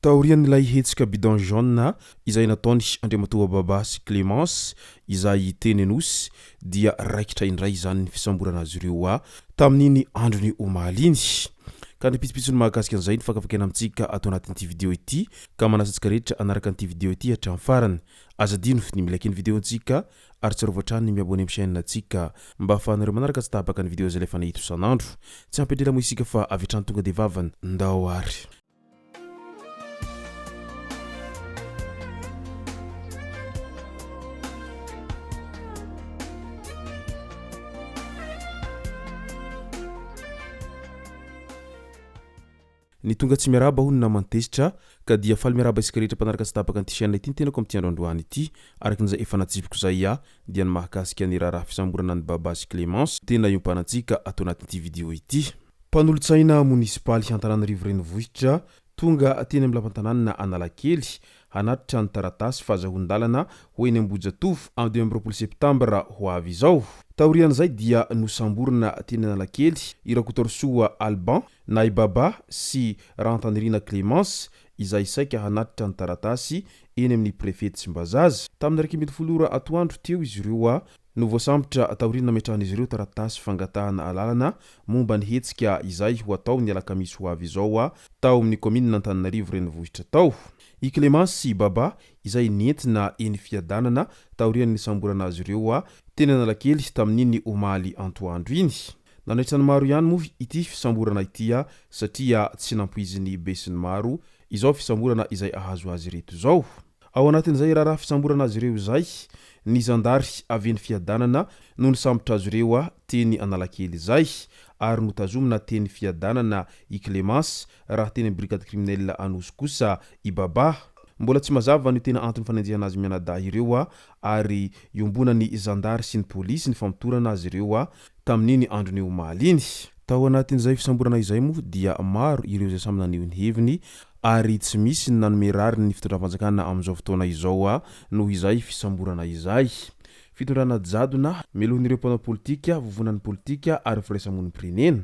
Taorian'ilay hetsika bidon jaune izay nataony Andriamatoa Baba sy Clémence izay teny Anosy dia raikitra indray izany ny fisamborana azy ireo tamin'iny andron'ny omaly iny. Ka ny pitsopitsony mahakasika an'izay no fakafakaina amintsika ato anatin'ity video ity ka manasa antsika rehetra hanaraka an'ity video ity hatramin'ny farany. Aza adino ny mi-like ny video ntsika ary tsarovy hatrany ny mi-abonner amin'ny chaîne ntsika mba ahafahanareo manaraka tsy tapaka ny video izay alefanay eto isan'andro. Tsy ampy andrela moa isika fa avy hatrany tonga dia vavany. Ndao ary. Ny tonga tsy miarahaba hono naman'ny tezitra ka dia faly miarahaba isika rehetra mpanaraka tsy tapaka an'ity chaîne ity ny tenako amin'ity andro androany ity. Araka izay efa natsipiko izay aho dia ny mahakasika ny raharaha fisamborana an'i Baba sy Clémence tena iompanantsika ato anatin'ity vidéo ity. Mpanolotsaina monisipaly Antananarivo Renivohitra tonga teny amin'ny lapan-tanàna Analakely hanatitra ny taratasy fahazahoan-dalana ho eny Ambohijatovo amin'ny 25 septambra ho avy izao. Taorian'izay dia nosamborina teny Analakely i Rakotoarisoa Alban na i Baba sy Rahantanirina Clémence izay saika hanatitra ny taratasy eny amin'ny Préfet Tsimbazaza. Tamin'ny 11 ora atoandro teo izy ireo no voasambotra taorian'ny nametrahan'izy ireo taratasy fangatahana alalana momba ny hetsika izay ho atao ny alakamisy ho avy izao tao amin'ny kaominina Antananarivo Renivohitra tao. I Clémence sy i Baba izay nentina eny Fiadanana taorian'ny nisamborana azy ireo teny Analakely tamin'iny omaly antoandro iny. Nanaitra ny maro ihany moa ity fisamborana ity satria tsy nampoizin'ny besinimaro izao fisamborana izay ahazo azy ireto izao. Ao anatin'izay raharaha fisamborana azy ireo izay, ny zandary avy eny Fiadanana no nisambotra azy ireo teny Analakely izay ary notazomina teny Fiadanana i Clémence raha teny amin'ny brigade criminelle Anosy kosa i Baba. Mbola tsy mazava ny tena antony fanenjehana azy mianadahy ireo ary iombonan'ny zandary sy ny polisy ny famotorana azy ireo tamin'iny andron'ny omaly iny. Tao anatin'izay fisamborana izay moa dia maro ireo izay samy naneho ny heviny ary tsy misy ny nanome rariny ny fitondram-panjakana amin'izao fotoana izao noho izay fisamborana izay. Fitondrana jadona, melohin'ireo mpanao politika, vovonan'ny politika ary firaisamonim-pirenena.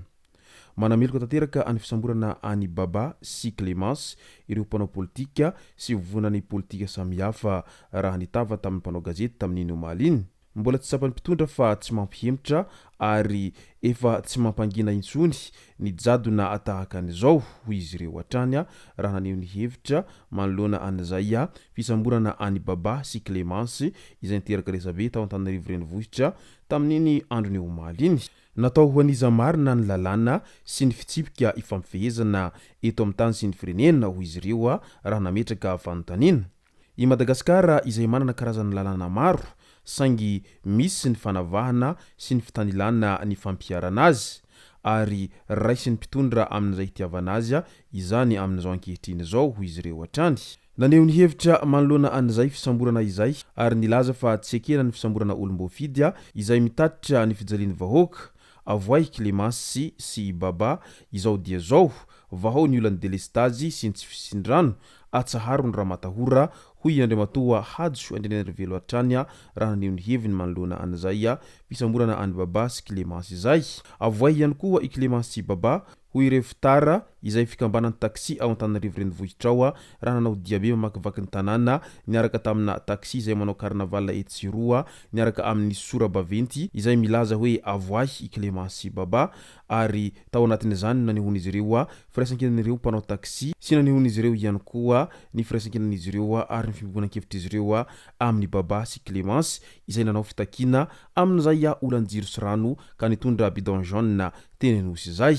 Manameloka tanteraka ny fisamborana an'i Baba sy Clémence ireo mpanao politika sy vovonan'ny politika samihafa raha nitava tamin'ny mpanao gazety tamin'iny omaly iny. Mbola tsy tsapan'ny mpitondra fa tsy mampihemotra ary efa tsy mampangina intsony ny jadona tahaka an'izao, hoy izy ireo hatrany raha naneho ny hevitra manoloana an'izay fisamborana an'i Baba sy Clémence izay niteraka resabe tao Antananarivo Renivohitra tamin'iny andron'ny omaly iny. Natao ho an'iza marina ny lalàna sy ny fitsipika ifampifehezana eto amin'ny tany sy ny firenena, hoy izy ireo raha nametraka fanontaniana. I Madagasikara izay manana karazana lalàna maro, saingy misy ny fanavahana sy ny fitanilana ny fampiharana azy, ary raisin'ny mpitondra amin'izay hitiavana azy izany amin'izao ankehitriny izao, hoy izy ireo hatrany. Naneho ny hevitra manoloana an'izay fisamborana izay ary nilaza fa tsy ekena ny fisamborana olom-boafidy izay mitatitra ny fijalian'ny vahoaka. Avoahy Clémence sy i Baba izao dia zao, vahao ny olan'ny delestazy sy ny tsy fisian-drano, Atsaharo ny ramatahora, hoy Andriamatoa Hajo Andrianainarivelo hatrany raha naneho ny heviny manoloana an'izay fisamborana an'i Baba sy Clémence izay. Avoahy ihany koa i Clémence sy Baba, hoy ireo Ftar, izay fikambanan'ny taxi ao Antananarivo renivohitra ao raha nanao diabe mamakivaky ny tanàna niaraka tamina taxi izay manao carnaval etsy sy eroa niaraka amin'ny sora-baventy izay milaza hoe Avoahy i Clémence sy Baba ary tao anatin'izany no nanehoan'izy ireo firaisankinan'ireo mpanao taxi sy nanehoan'izy ireo ihany koa ny firaisankinan'izy ireo ary ny fiombonankevitr'izy ireo amin'i Baba sy Clémence izay nanao fitakiana amin'izay olan'ny jiro sy rano ka nitondra bidon jaune teny Anosy izay.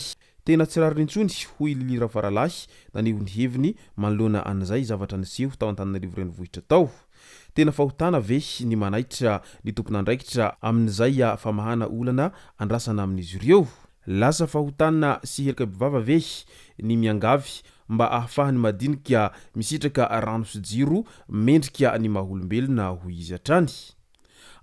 Tena tsy rariny intsony, hoy i Lily Rafaralahy naneho ny heviny manoloana an'izay zavatra niseho tao Antananarivo Renivohitra tao. Tena fahotana ve ny manaitra ny tompon'andraikitra amin'izay famahana olana andrasana amin'izy ireo? Lasa fahotana sy heloka bevava ve ny miangavy mba ahafahan'ny madinika misitraka rano sy jiro mendrika ny maha olombelona, hoy izy hatrany?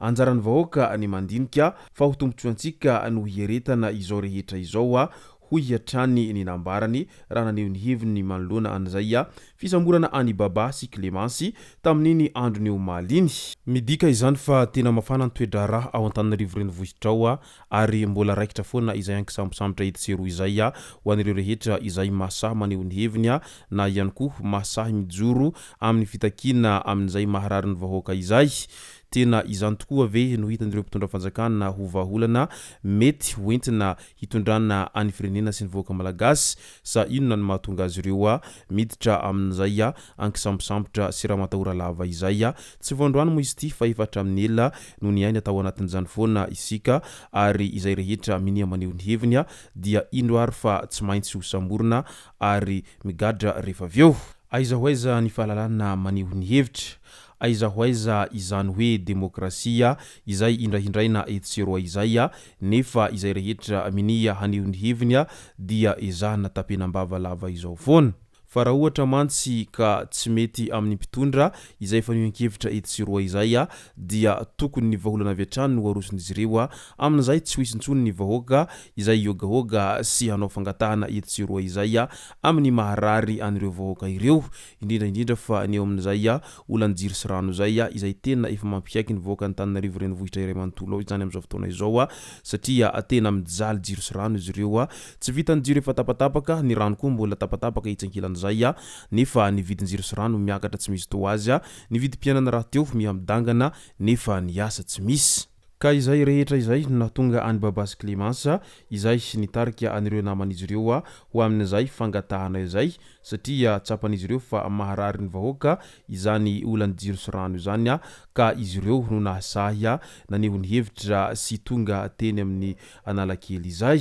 Anjaran'ny vahoaka ny mandinika fa ho tombontsoantsika no hieretana izao rehetra izao, hoy hatrany ny nambarany raha naneho ny heviny manoloana an'izay fisamborana an'i Baba sy Clémence tamin'iny andron'ny omaly iny. Midika izany fa tena mafana ny toe-draharaha ao Antananarivo renivohitra ao ary mbola raikitra foana izay ankisambosambotra etsy sy eroa izay ho an'ireo rehetra izay mahasahy maneho ny heviny na ihany koa mahasahy mijoro amin'ny fitakiana amin'izay maharary ny vahoaka izay. Tena izany tokoa ve no hitan'ireo mpitondra fanjakana ho vahaolana mety ho entina hitondrana any firenena sy ny vahoaka malagasy sa inona no mahatonga azy ireo miditra amin'izay ankisambosambotra sy ramatahora lava izay? Tsy vao androany moa izy ity fa efa hatramin'ny ela no niaina tao anatin'izany foana isika ary izay rehetra minia maneho ny heviny dia indro ary fa tsy maintsy ho samborina ary migadra rehefa avy eo. Aiza ho aiza ny fahalalana maneho ny hevitra? Aiza ho aiza izany hoe demokrasia izay indrahindraina etsy sy eroa izay nefa izay rehetra minia haneho ny heviny dia ezahana tapenam-bava lava izao foana. Fa raha ohatra mantsy ka tsy mety amin'ny mpitondra izay fanehoan-kevitra etsy sy eroa izay dia tokony ny vahaolana avy hatrany no aroson'izy ireo amin'izay tsy ho hisy intsony ny vahoaka izay hiogaoga sy hanao fangatahana etsy sy eroa izay amin'ny maharary an'ireo vahoaka ireo indrindra indrindra fa ny eo amin'izay olan'ny jiro sy rano izay izay tena efa mampiaiky ny vahoaka Antananarivo renivohitra iray manontolo ao izany amin'izao fotoana izao satria tena mijaly jiro sy rano izy ireo. Tsy vitan'ny jiro efa tapatapaka, ny rano koa mbola tapatapaka etsy ankilan'izay nefa ny vidin-jiro sy rano miakatra tsy misy toa azy, ny vidim-piainana rahateo miha-midangana nefa ny asa tsy misy. Ka izay rehetra izay no nahatonga an'i Babasy Clémence izay nitarika an'ireo naman'izy ireo ho amin'izay fangatahana izay satria tsapan'izy ireo fa maharary ny vahoaka izany olan'ny jiro sy rano izany ka izy ireo no nahasahy naneho ny hevitra sy tonga teny amin'ny Analakely izay.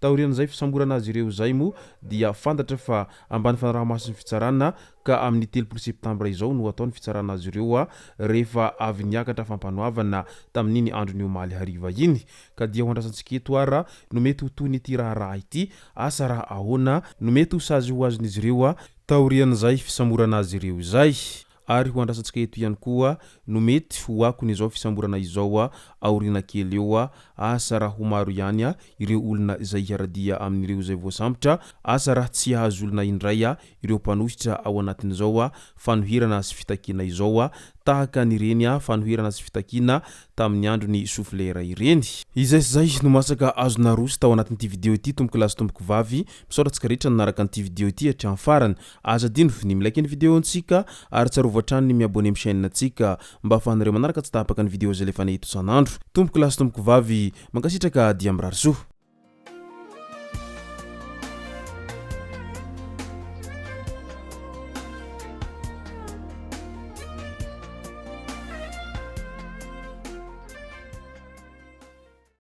Taorian'izay fisamborana azy ireo izay moa dia fantatra fa ambany fanaraha-mason'ny fitsarana ka amin'ny 30 septambra izao no hatao ny fitsarana azy ireo rehefa avy niakatra fampanoavana tamin'iny andron'ny omaly hariva iny. Ka dia ho andrasantsika eto ara no mety ho tohin'ity raharaha ity, asa raha ahoana no mety ho sazy ho azon'izy ireo taorian'izay fisamborana azy ireo izay. Ary ho andrasantsika eto ihany koa no mety ho akon'izao fisamborana izao aoriana kely eo, asa raha ho maro ihany ireo olona izay hiara-dia amin'ireo izay voasambotra, asa raha tsy hahazo olona indray ireo mpanohitra ao anatin'izao fanoherana sy fitakiana izao, tahaka an'ireny fanoherana sy fitakiana tamin'ny andron'i Souflera ireny. Izay sy izay no masaka azo naroso tao anatin'ity video ity tompoko lahy sy tompoko vavy, misaotra antsika rehetra nanaraka an'ity video ity hatramin'ny farany. Aza adino ny mi-like ny video ntsika ary tsarovy hatrany ny mi-abonner amin'ny chaîne ntsika mba ahafahanareo manaraka tsy tapaka ny video izay alefanay eto isan'andro. Tompoko lahy sy tompoko vavy, mankasitraka dia mirary soa.